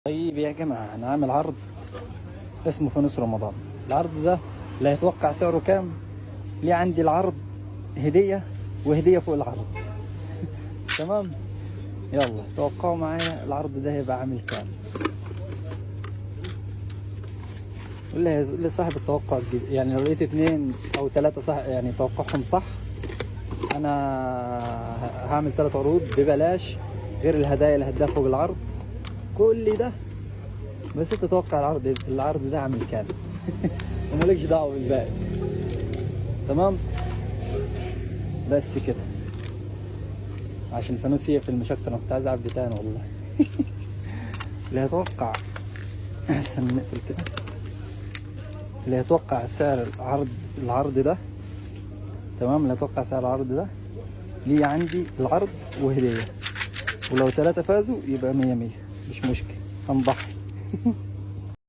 طيب يا جماعة، أنا عامل عرض اسمه فانوس رمضان. العرض ده لا يتوقع سعره كام. ليه عندي العرض هدية وهدية فوق العرض. تمام، يلا توقعوا معايا العرض ده هيبقى عامل كام. واللي صاحب التوقع الجديد، يعني لو لقيت 2 أو 3 صح، يعني توقعهم صح، أنا هعمل 3 عروض ببلاش غير الهدايا اللي هداها فوق العرض. كل ده بس انت تتوقع العرض ده عامل كام. ومالكش دعوه بالباقي. تمام، بس كده عشان الفانوس يقفل مش اكتر. انا كنت عايز اعبي تاني والله. اللي هيتوقع، استنى نقفل كده. اللي هيتوقع سعر العرض ده، تمام، اللي هيتوقع سعر العرض ده ليه عندي العرض وهدية، ولو 3 فازوا يبقى 100 100، مش مشكلة، هنضحي.